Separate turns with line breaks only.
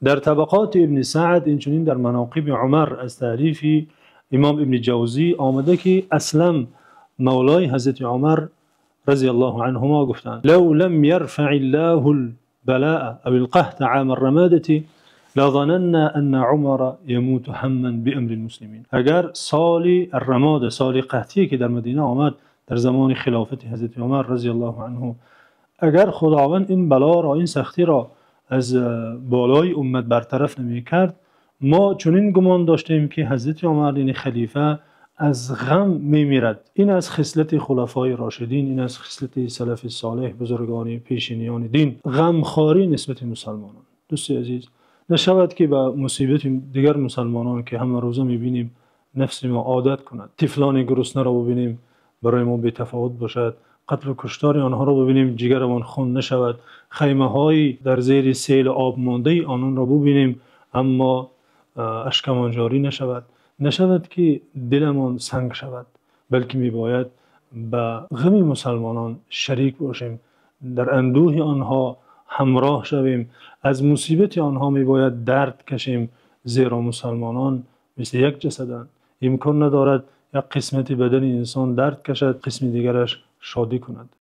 Дар Табақоти Ибни Саъд, инчунин дар Манокиби Умар аз таълифи имом Ибни Ҷавзӣ омада, ки Аслам мавлои ҳазрати Умар разияллоҳу анҳумо гуфтанд: لو لم يرفع الله البلاء أو القحط عام الرمادة لظننا أن عمر يموت هما بأمر المسلمين. Агар соли Рамода, соли қаҳтӣ, ки дар Мадина омад дар замони хилофати ҳазрати Умар разияллоҳу анҳу, агар Худованд ин балоро, ин сахтиро аз болои уммат бартараф намекард, мо чунин гумон доштем, ки ҳазрати Умар, яъне халифа, аз ғам мемирад. Ин аз хислати хулафои рошидин, ин аз хислати салафи солеҳ, бузургони пешиниёни дин, ғамхорӣ нисбат ба мусулмонон. Дӯсти азиз, нашавад ки ба мусибати дигар мусулмонон, ки ҳамарӯза мебинем, нафси мо одат кунад. Тифлони гурусна бубинем, барои мо бетафовут бошад. Қатлу куштори онҳоро бубинем, ҷигарамон хун нашавад. Хаймаҳои дар зери сели об мондаи ононро бубинем, аммо ашкамон ҷорӣ нашавад. Нашавад ки дилмон санг шавад, балки мебояд ба ғами мусулмонон шарик бошем, дар андӯҳи онҳо ҳамроҳ шавем, аз мусибати онҳо мебояд дард кашем, зеро мусулмонон мисли як ҷасаданд. Имкон надорад як қисмати бадани инсон дард кашад, қисми дигараш шодӣ кунад.